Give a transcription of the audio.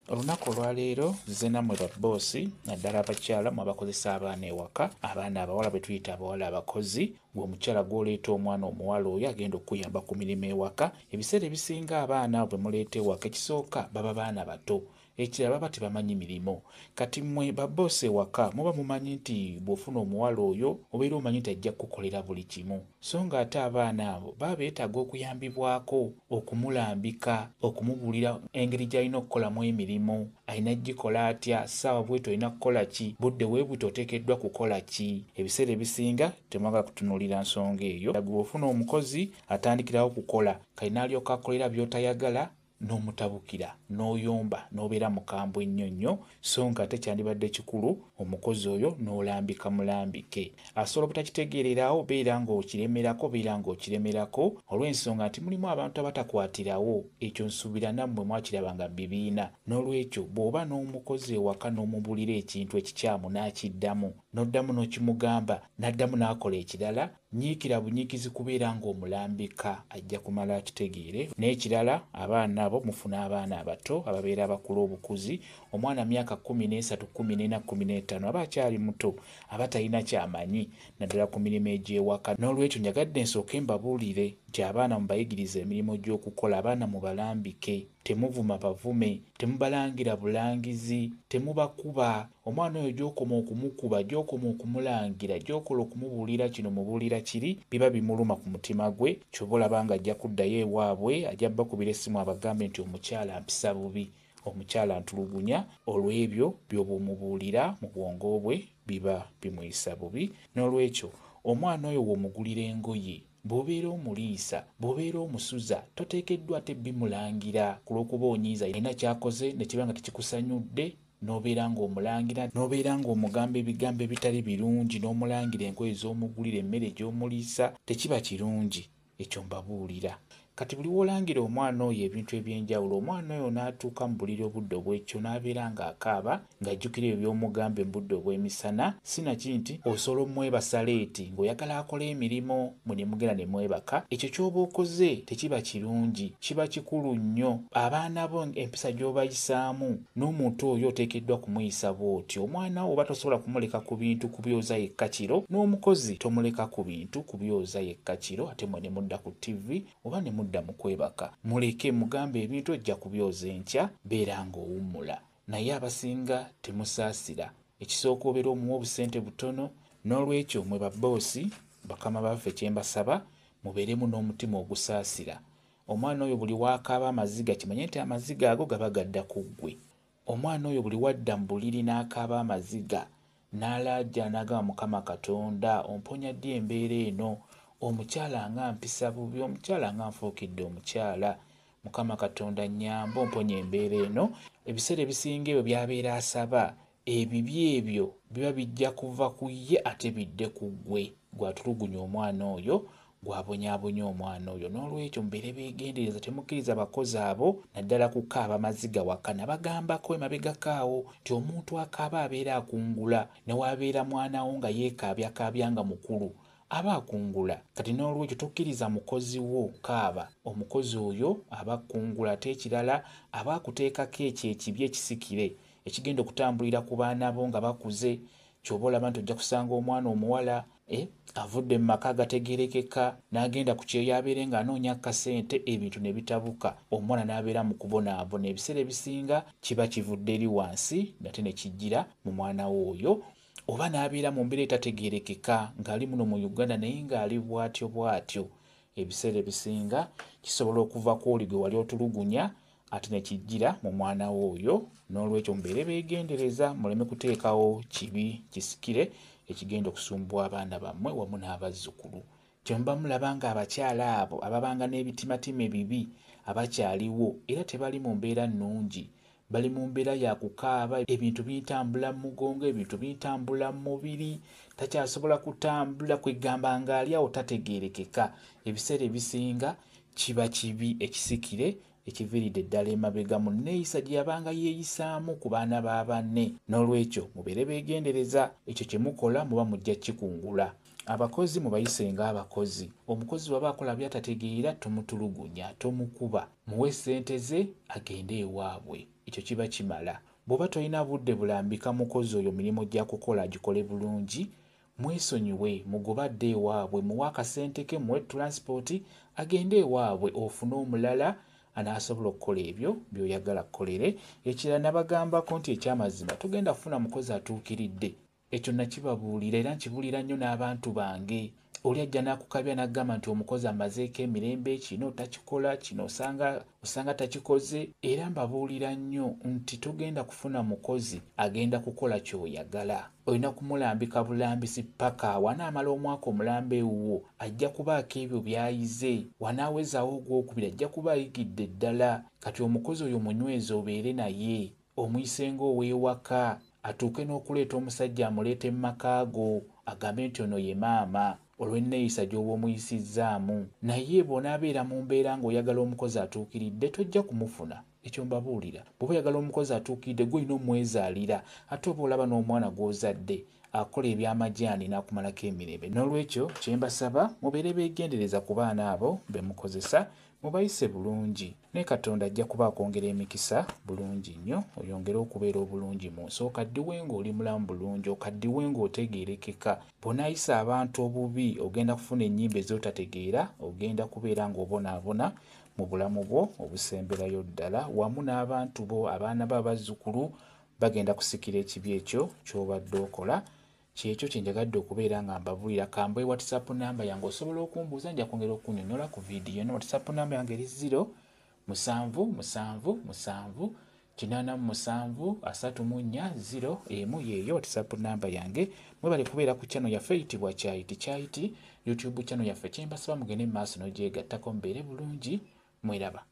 Olunaku olwaleero nze nammwe babboosi, naddala abakyala mwe abakozesa abaana ewaka, abaana abawala be tuyita abawala abakozi. Gwe omukyala gw'oleeta omwana omuwala oyo agenda okukuyamba ku mirimu ewaka. Ebiseera ebisinga abaana abo be muleeta ewaka, ekisooka baba baana bato, ekirala baba tebamanyi mirimu. Kati mmwe babboosi ewaka muba mumanyi nti bw'ofuna omuwala oyo obeera omanyi nti ajja kukukolera buli kimu, so ng'ate abaana abo baba beetaaga okuyambibwako, okumulambika, okumubuulira engeri gy'alina okukolamu emirimu, alina gikola atya, ssaawa bweti olina kukola ki, budde bwe buti oteekeddwa kukola ki. Ebiseera ebisinga temwagala kutunuulira nsonga eyo. Gwe bw'ofuna omukozi atandikirawo kukola, kale n'alyoka akolera by'otayagala, n'omutabukira, n'oyomba, n'obeera mukambwe nnyo nnyo, so nga ate kyandibadde kikulu omukozi oyo n'olambika mulambike. Asobola obutakitegeererawo, beera ng'okiremerako, beera ng'okiremerako olw'ensonga nti mulimu abantu abatakwatirawo. Ekyo nsuubira nammwe mwakirabanga mu bibiina. N'olwekyo bw'oba n'omukozi ewaka n'omubulira ekintu ekikyamu n'akiddamu, n'oddamu n'okimugamba, n'addamu n'akola ekirala, nyiikira bunyiikizi kubeera ng'omulambika, ajja kumala akitegeere. N'ekirala, abaana abo mufuna abaana abato ababeera abakula obukuzi. Omwana myaka 13, 14, 15 aba akyali muto, aba talina ky'amanyi naddala ku mirimu egy'ewaka. N'olwekyo njagadde nsooke mbabuulire nti abaana mubayigirize emirimu gy'okukola, abaana mubalambike, temuvuma bavume, temubalangira bulangizi, temubakuba. Omwana oyo gy'okoma okumukuba, gy'okoma okumulangira, gy'okola okumubuulira kino mubuulira kiri, biba bimuluma ku mutima gwe. Ky'oba olaba ng'ajja kuddayo ewaabwe, ajja bbakubira essimu abagambe nti omukyala ampisa bubi, omukyala antulugunya, olw'ebyo by'oba omubuulira mu bwongo bwe biba bimuyisa bubi. N'olwekyo omwana oyo w'omugulira engoye, bw'obeera omuliisa, bw'obeera omusuza, toteekeddwa ate bimulangira ku lw'okuba onyiiza alina ky'akoze ne kiba nga tekikusanyudde, n'obeera ng'omulangira, n'obeera ng'omugamba ebigambo ebitali birungi, n'omulangira engoye z'omugulira, emmere gy'omuliisa, tekiba kirungi. Ekyo mbabuulira. Kati buli w'olangira omwana oyo ebintu eby'enjawulo, omwana oyo n'atuuka mu buliri obudde obw'ekyo n'abeera ng'akaaba, ng'ajjukira ebyo by'omugamba mu budde obw'emisana, sinaki nti osobola omwebasa leeti ng'oyagala akole emirimu, mwe ne mugenda ne mwebaka. Ekyo ky'oba okoze tekiba kirungi, kiba kikulu nnyo. Abaana bo empisa gy'obayisaamu, n'omuntu oyo oteekeddwa kumuyisa bw'otyo. Omwana wo oba tosobola kumuleka ku bintu kubyoza yekka kiro, n'omukozi tomuleka ku bintu kubyoza yekka kiro, ate mwe ne mudda ku TV oba ne mudda mu kwebaka. Muleke, mugambe ebintu ojja kubyoza enkya, beera ng'owummula. Naye abasinga temusaasira. Ekisooka obeera omuwa obusente butono. N'olwekyo mwe babboosi, bakama baffe, kye mbasaba mubeeremu n'omutima ogusaasira. Omwana oyo buli w'akaaba amaziga, kimanye nti amaziga ago gaba gadda ku ggwe. Omwana oyo buli wadda mu buliri n'akaaba amaziga, n'alaajana n'agamba, Mukama Katonda omponya ddi embeera eno? Omukyala nga mpisa bubi, omukyala nga nfuukidde omukyala, Mukama Katonda nnyamba omponya embeera eno. Ebiseera ebisinga ebyo by'abeera asaba, ebibi ebyo biba bijja kuva ku ye ate bidde ku ggwe. Gw'atulugunya omwana oyo, gw'abonyaabonya omwana oyo. N'olwekyo mubeere beegendereza, temukkiriza bakozi abo naddala kukaaba maziga waka. Nabagambako emabegako awo nti omuntu akaaba abeera akungula, ne w'abeera mwana wo nga yeekaabyakaabya nga mukulu, aba akungula. Kati n'olwekyo tokkiriza mukozi wo kaaba, omukozi oyo aba akungula. Ate ekirala aba akuteekako ekyo ekibi ekisikire ekigenda okutambulira ku baana bo nga bakuze. Ky'oba olaba nti ojja kusanga omwana omuwala avudde mu maka agategeerekeka n'agenda ku kyeyo abeere ng'anoonya akasente, ebintu ne bitabuka, omwana n'abeera mu kubonaabona. Ebiseera ebisinga kiba kivudde eri wansi nate ne kijjira mu mwana we oyo, oba n'abeera mu mbeera etategeerekeka ng'ali muno mu Uganda naye ng'ali bw'atyo bw'atyo. Ebiseera ebisinga kisobola okuva ku oli gwe wali otulugunya ate ne kijjira mu mwana we oyo. N'olwekyo mubeere beegendereza, muleme kuteekawo kibi kisikire ekigenda okusumbuwa abaana bammwe wamu n'abazzukulu. Kyemuba mulaba ng'abakyala abo ababanga n'ebitimatima ebibi abakyaliwo era tebali mu mbeera nnungi, bali mu mbeera ya kukaaba, ebintu bintambula mu mugongo, ebintu bintambula mu mubiri, takyasobola kutambula, kwegamba ng'ali awo tategeerekeka. Ebiseera ebisinga kiba kibi ekisikire ekiviiridde ddala emabega mu nneeyisa gye yabanga yeeyisaamu ku baana ba banne. N'olwekyo mubeere beegendereza, ekyo kye mukola muba mujja kikungula. Abakozi mubayise ng'abakozi. Omukozi bw'aba akola by'atategeera tomutulugunya, tomukuba, muwe ssente ze agende ewaabwe, ekyo kiba kimala. Bw'oba tolina budde bulambika mukozi oyo mirimu gy'akukola agikole bulungi, mwesonyiwe, mugobe adde ewaabwe, muwe akasente ke, muwe transport agende ewaabwe, ofune omulala anaasobola okukola ebyo by'oyagala kukolere. Ekirala nabagambako nti ekyamazima togenda kufuna mukozi atuukiridde. Ekyo nakibabuulira era nkibuulira nnyo n'abantu bange. Oli ajja n'akukabya n'agamba nti omukozi amazeeko emirembe, kino takikola, kino osanga takikoze. Era mbabuulira nnyo nti togenda kufuna mukozi agenda kukola ky'oyagala. Olina kumulambika bulambisi paka wanaamala omwaka omulamba ewuwo, ajja kubaako ebyo by'ayize. Wanaawezaawo ogwokubiri ajja kuba ayigidde ddala. Kati omukozi oyo munyweze obeere naye, omuyise ng'ow'ewaka, atuuke n'okuleeta omusajja amuleete mu maka go, agambe nti ono ye maama olw'enneeyisa gy'oba omuyisizzaamu. Naye bw'onaabeera mu mbeera ng'oyagala omukozi atuukiridde tojja kumufuna. Ekyo mbabuulira. Bw'oba oyagala omukozi atuukiridde gwe olina omwezaalira, ate oba olaba n'omwana gw'ozadde akola ebyamajaani n'akumalako emirembe. N'olwekyo kye mbasaba mubeere beegendereza ku baana abo be mukozesa, mubayise bulungi, ne Katonda ajja kuba akwongera emikisa bulungi nnyo, oyongere okubeera obulungi mu nsi, okaddiwe ng'oli mulamu bulungi, okaddiwe ng'otegeerekeka. Bw'onaayisa abantu obubi ogenda kufuna ennyimba ez'otategeera, ogenda kubeera ng'obonaabona mu bulamu bwo obusemberayo ddala, wamu n'abantu bo, abaana bo, abazzukulu bagenda kusikira ekibi ekyo ky'obadde okola. Kyekyo kye njagadde okubeera nga mbabuulira. Kambe WhatsApp namba yange osobola okumbuuza, nja kwongera okunnyonnyola ku vidiyo eno. WhatsApp namba yange eri 0 7 7 7 87 34 0 emu, yeeyo WhatsApp namba yange. Mwebale kubeera ku channel yaffe eyitibwa Kyayiti Kyayiti, YouTube channel yaffe. Kye mbasaba mugende mu maaso n'ogyegattako, mubeere bulungi, mweraba.